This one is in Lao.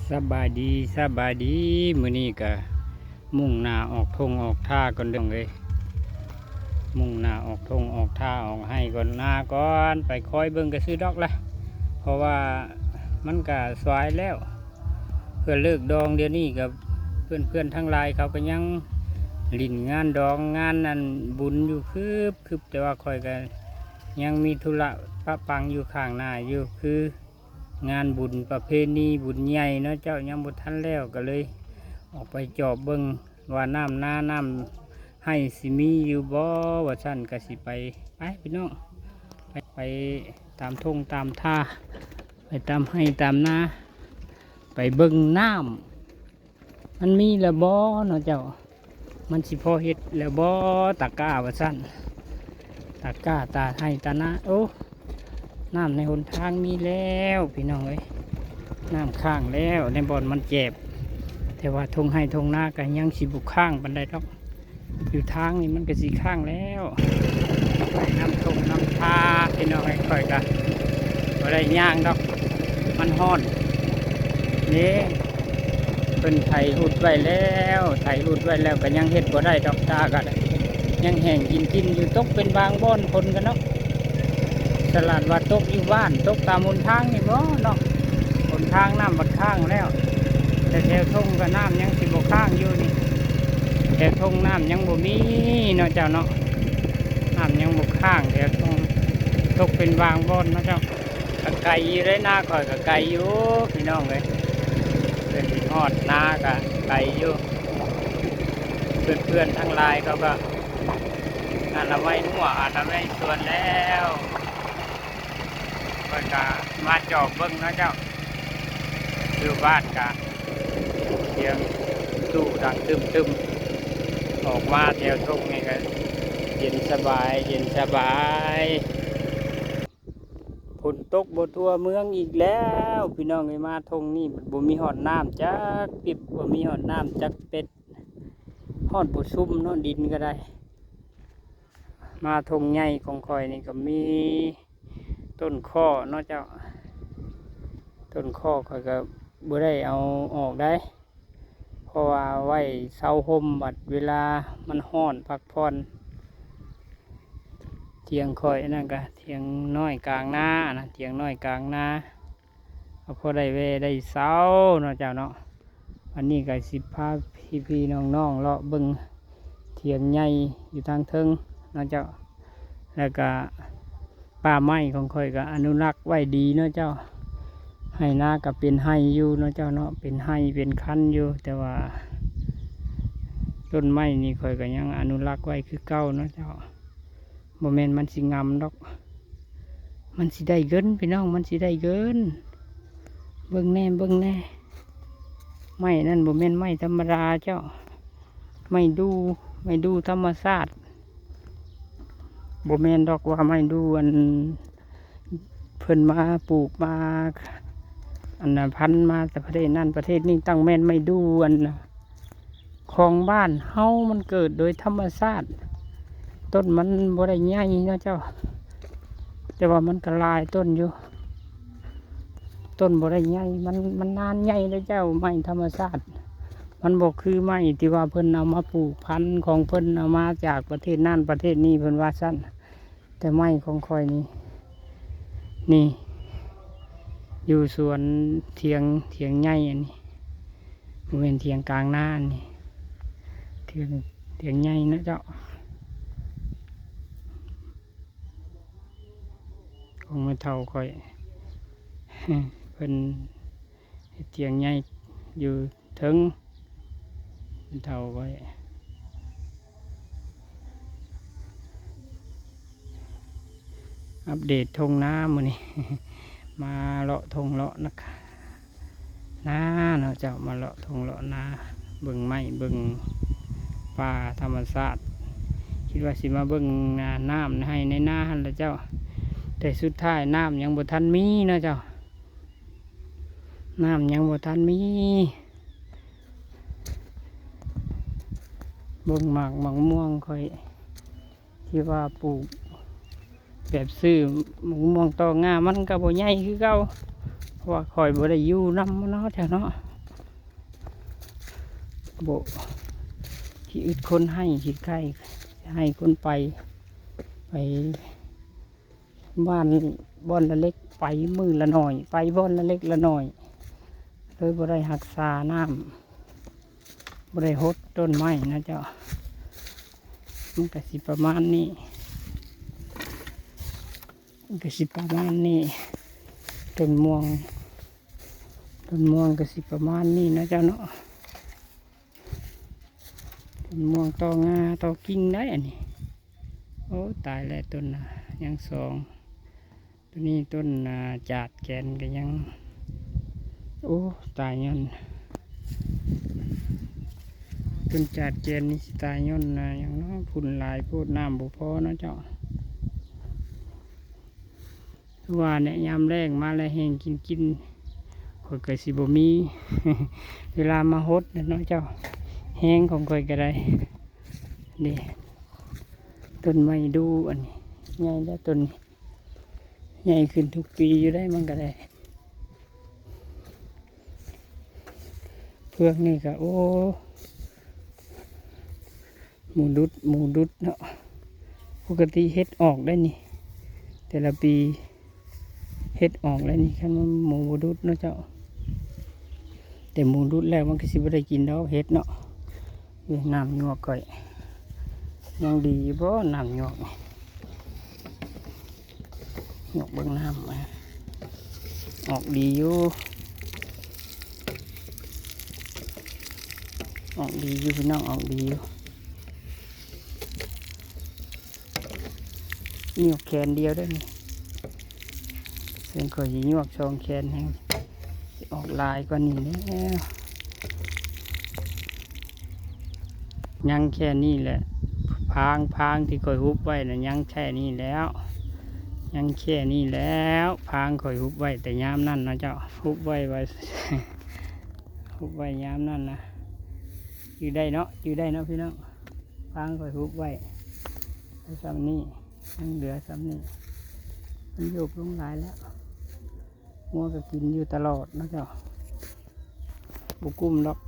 ສະບາຍດີ ສະບາຍດີ. ມື້ນີ້ກະມຸ່ງໜ້າອອກທົ່ງອອກທ່າກ່ອນເດີເອີຍ, ມຸ່ງໜ້າອອກທົ່ງອອກທ່າ ອອກໄຮ່ກ່ອນ ນາກ່ອນ, ໄປຄອຍເບິ່ງກະຊື່ດອກລະ ເພາະວ່າມັນກະສວາຍແລ້ວ ເພື່ອເລີກດອງ. ດຽວນີ້ກະເພື່ອນໆທັງຫຼາຍເຂົາກະຍັງຫຼິ້ນງານດອງ ງານອັນບຸນຢູ່ຄຶບໆ, ແຕ່ວ່າຂ້ອຍກະຍັງມີທຸລະປະປັງຢູ່ຂ້າງໜ້າຢູ່ ຄື ງານບຸນປະເພນີບຸນໃຫຍ່ເນາະເຈົ້າ ຍັງບໍ່ທັນແລ້ວ ກະເລີຍອອກໄປຈອບເບິ່ງວ່ານ້ຳນານ້ຳໄຮ່ຊິມີຢູ່ບໍ່ ວ່າຊັ້ນ. ກະຊິໄປ ໄປພີ່ນ້ອງ ໄປ ໄປຕາມທົ່ງຕາມທ່າ ໄປຕາມໄຮ່ຕາມນາ ໄປເບິ່ງນ້ຳ ມັນມີແລ້ວບໍ່ເນາະເຈົ້າ? ມັນຊິພໍເຮັດແລ້ວບໍ່ຕາກ້າວ່າຊັ້ນ, ຕາກ້າຕາໄຮ່ຕານາ. ໂອ້ ນ້ຳໃນຫົນທາງມີແລ້ວພີ່ນ້ອງເອີຍ, ນ້ຳຄ້າງແລ້ວໃນບ່ອນມັນແຈບ, ແຕ່ວ່າທົ່ງໄຮ່ທົ່ງນາກະຍັງຊິບໍ່ຄ້າງປານໃດດອກ. ຢູ່ທາງນີ້ມັນກະຊິຄ້າງແລ້ວ ໄປນຳທົ່ງນຳທ່າພີ່ນ້ອງເອີຍ. ຂ້ອຍກະບໍ່ໄດ້ຍ່າງດອກ ມັນຮ້ອນເດ້. ເພິ່ນໄຖຮຸດໄວ້ແລ້ວ ໄຖຮຸດໄວ້ແລ້ວກະຍັງເຮັດບໍ່ໄດ້ດອກ, ຕາກະຍັງແຫ້ງກິນໆຢູ່. ຕົກເປັນບາງບ່ອນຝົນກະເນາະ, ສະຫຼາດວ່າຕົກຢູ່ບ້ານ ຕົກຕາມຫົນທາງນີ້ບໍ່ເນາະ. ຫົນທາງນ້ຳບັດຄ້າງແລ້ວ ແຕ່ແຖວທົ່ງກະນ້ຳຍັງຊິບໍ່ຄ້າງຢູ່ນີ້, ແຖວທົ່ງນ້ຳຍັງບໍ່ມີເນາະເຈົ້າເນາະ, ນ້ຳຍັງບໍ່ຄ້າງແຖວທົ່ງ. ຕົກເປັນບາງບ່ອນເນາະເຈົ້າ. ກະໄກຢູ່ເດ້ ນາຂ້ອຍກະໄກຢູ່ພີ່ນ້ອງເອີຍ, ເພື່ອຊິຮອດນາກະໄກຢູ່. ເພື່ອນໆທັງຫຼາຍເຂົາກະອະນາໄມຮົ້ວ ອະນາໄມສວນແລ້ວ. ເພິ່ນກະມາຈອບເບິ່ງເນາະເຈົ້າ, ຢູ່ບ້ານກະສຽງຕູ້ດັງຕຶມໆ, ອອກມາແຖວທົ່ງນີ້ກະເຢັນສະບາຍ ເຢັນສະບາຍ. ຝົນຕົກບໍ່ທົ່ວເມືອງອີກແລ້ວພີ່ນ້ອງເອີຍ. ມາທົ່ງນີ້ບໍ່ມີຮອດນ້ຳຈັກປິບ ບໍ່ມີຮອດນ້ຳຈັກເປັດ, ຮອດບໍ່ຊຸ່ມເນາະ ດິນກະໄດ້. ມາທົ່ງໃຫຍ່ຂອງຂ້ອຍນີ້ກະມີ ຕົ້ນຄໍ້ເນາະເຈົ້າ, ຕົ້ນຄໍ້ຂ້ອຍກະບໍ່ໄດ້ເອົາອອກໃດ ເພາະວ່າໄວ້ເຊົາຮົ່ມ ບັດເວລາມັນຮ້ອນພັກຜ່ອນ. ຖຽງຂ້ອຍອັນນັ້ນກະຖຽງນ້ອຍກາງນານະ, ຖຽງນ້ອຍກາງນາ ກະພໍໄດ້ແວ່ໄດ້ເຊົາເນາະເຈົ້າເນາະ. ອັນນີ້ກະຊິພາພີ່ໆນ້ອງໆເລາະເບິ່ງຖຽງໃຫຍ່ຢູ່ທາງເທິງເນາະເຈົ້າ, ແລ້ວກະປ່າໄມ້ຂອງຂ້ອຍກະອະນຸລັກໄວ້ດີເນາະເຈົ້າ. ໄຮ່ນາກະເປັນໄຮ່ຢູ່ເນາະເຈົ້າເນາະ, ເປັນໄຮ່ເປັນຄັນຢູ່, ແຕ່ວ່າຕົ້ນໄມ້ນີ້ຂ້ອຍກະຍັງອະນຸລັກໄວ້ຄືເກົ່າເນາະເຈົ້າ. ບໍ່ແມ່ນມັນຊິງຳດອກ, ມັນຊິໄດ້ເງິນພີ່ນ້ອງ ມັນຊິໄດ້ເງິນ. ເບິ່ງແດ່ ເບິ່ງແດ່, ໄມ້ນັ້ນບໍ່ແມ່ນໄມ້ທຳມະດາເຈົ້າ, ໄມ້ດູ່ ໄມ້ດູ່ທຳມະຊາດ. ບໍ່ແມ່ນດອກວ່າໄມ້ດູ່ອັນເພິ່ນມາປູກມາ ອັນນະ ພັນມາແຕ່ປະເທດນັ້ນປະເທດນີ້, ຕ້ອງແມ່ນໄມ້ດູ່ອັນນະ ຂອງບ້ານເຮົາ ມັນເກີດໂດຍທຳມະຊາດ. ຕົ້ນມັນບໍ່ໄດ້ໃຫຍ່ເນາະເຈົ້າ, ແຕ່ວ່າມັນກະຫຼາຍຕົ້ນຢູ່. ຕົ້ນບໍ່ໄດ້ໃຫຍ່ ມັນ ມັນນານໃຫຍ່ເດ້ເຈົ້າ, ໄມ້ທຳມະຊາດ. ມັນບໍ່ຄືໄມ້ທີ່ວ່າເພິ່ນເອົາມາປູກພັນຂອງເພິ່ນ ເອົາມາຈາກປະເທດນັ້ນປະເທດນີ້ ເພິ່ນວ່າຊັ້ນ. ແຕ່ໄມ້ຂອງຂ້ອຍນີ້ ນີ້ ຢູ່ສວນຖຽງ ຖຽງໃຫຍ່ອັນນີ້, ບໍ່ແມ່ນຖຽງກາງນາອັນນີ້, ຖຽງ ຖຽງໃຫຍ່ເນາະເຈົ້າ. ຂອງແມ່ເຖົ້າຂ້ອຍ ເພິ່ນເຮັດຖຽງໃຫຍ່ຢູ່ເທິງ, ແມ່ເຖົ້າຂ້ອຍ. ອັບເດດທົ່ງນາມື້ນີ້ ມາເລາະທົ່ງເລາະນາ ນາເນາະເຈົ້າ, ມາເລາະທົ່ງເລາະນາ ເບິ່ງໄມ້ເບິ່ງປ່າທຳມະຊາດ. ຄິດວ່າຊິມາເບິ່ງ ນາ ນ້ຳໃນໄຮ່ໃນນາຫັ້ນລະເຈົ້າ, ແຕ່ສຸດທ້າຍນ້ຳຍັງບໍ່ທັນມີເນາະເຈົ້າ, ນ້ຳຍັງບໍ່ທັນມີ. ເບິ່ງໝາກ ໝາກມ່ວງຂ້ອຍ ທີ່ວ່າປູກແບບຊື້ໝາກມ່ວງຕໍ່ງ່າ ມັນກະບໍ່ໃຫຍ່ຄືເກົ່າ, ເພາະວ່າຂ້ອຍບໍ່ໄດ້ຢູ່ນຳເນາະເຈົ້າເນາະ. ບໍ່ ຂີ້ອຶດຄົນໃຫ້ ຂີ້ໄຄ ໃຫ້ຄົນໄປ ໄປບ້ານ ບ່ອນລະເລັກ ໄປມື້ລະໜ້ອຍ ໄປບ່ອນລະເລັກລະໜ້ອຍ ເລີຍບໍ່ໄດ້ຮັກສານ້ຳ ບໍ່ໄດ້ຫົດຕົ້ນໄມ້ນະເຈົ້າ. ມັນກະຊິປະມານນີ້ ມັນກະຊິປະມານນີ້ ຕົ້ນມ່ວງ ຕົ້ນມ່ວງກະຊິປະມານນີ້ນະເຈົ້າເນາະ. ຕົ້ນມ່ວງຕໍ່ງ່າຕໍ່ກິ່ງໄດ໋ອັນນີ້. ໂອ້ ຕາຍແລ້ວ ຕົ້ນນະຍັງສອງ ໂຕນີ້ຕົ້ນ ອ່າ ຈາດແກ່ນກະຍັງ ໂອ້ ຕາຍຍ້ອນ ຕົ້ນຈາດແກ່ນນີ້ຊິຕາຍຍ້ອນ ອ່າ ຫຍັງເນາະ ຝຸ່ນຫຼາຍໂພດ ນ້ຳບໍ່ພໍເນາະເຈົ້າ. ຄືວ່າແຫຼະ ຍາມແລ້ງມາແລ້ວແຮງກິນກິນ ຂ້ອຍກະຊິບໍ່ມີເວລາມາຫົດແຫຼະເນາະເຈົ້າ. ແຮງຂອງຂ້ອຍກະໄດ້ ນີ້ ຕົ້ນໄມ້ດູ່ອັນນີ້ ໃຫຍ່ແລ້ວຕົ້ນນີ້ ໃຫຍ່ຂຶ້ນທຸກປີຢູ່ໄດ໋ ມັນກະໄດ້ ເຜືອກນີ້ກະ ໂອ້ ໝູດຸດ ໝູດຸດເນາະ. ປົກກະຕິເຫັດອອກໄດ໋ນີ້ ແຕ່ລະປີເຫັດອອກແລ້ວນີ້ ຄັນວ່າໝູບໍ່ດຸດເນາະເຈົ້າ. ແຕ່ໝູດຸດແລ້ວມັນກະຊິບໍ່ໄດ້ກິນດອກເຫັດເນາະ. ເອີ ນ້ຳຍວກຂ້ອຍ ຍັງດີຢູ່ບໍ່ ນ້ຳຍວກນີ້? ຍວກເບິ່ງນ້ຳ ອອກດີຢູ່ ອອກດີຢູ່ພີ່ນ້ອງ ອອກດີຢູ່. ຍວກແຂນດຽວເດີ້ນີ້ ເຊິ່ງຂ້ອຍຊິຍວກສອງແຂນແຮງ ຊິອອກຫຼາຍກວ່ານີ້ແລ້ວ. ຍັງແຄ່ນີ້ແຫຼະ ພາງ ພາງທີ່ຂ້ອຍຮຸບໄວ້ນະ ຍັງແຄ່ນີ້ແລ້ວ ຍັງແຄ່ນີ້ແລ້ວ. ພາງຂ້ອຍຮຸບໄວ້ແຕ່ຍາມນັ້ນນະເຈົ້າ ຮຸບໄວ້ ໄວ້ ຮຸບໄວ້ຍາມນັ້ນນະ ຈື່ໄດ້ເນາະ ຈື່ໄດ້ເນາະພີ່ນ້ອງ. ພາງຂ້ອຍຮຸບໄວ້ ໄດ້ສ່ຳນີ້ ຍັງເຫຼືອສ່ຳນີ້ ມັນໂຍບລົງຫຼາຍແລ້ວ. ງົວກະກິນຢູ່ຕະຫຼອດເນາະເຈົ້າ ບໍ່ກຸ້ມດອກ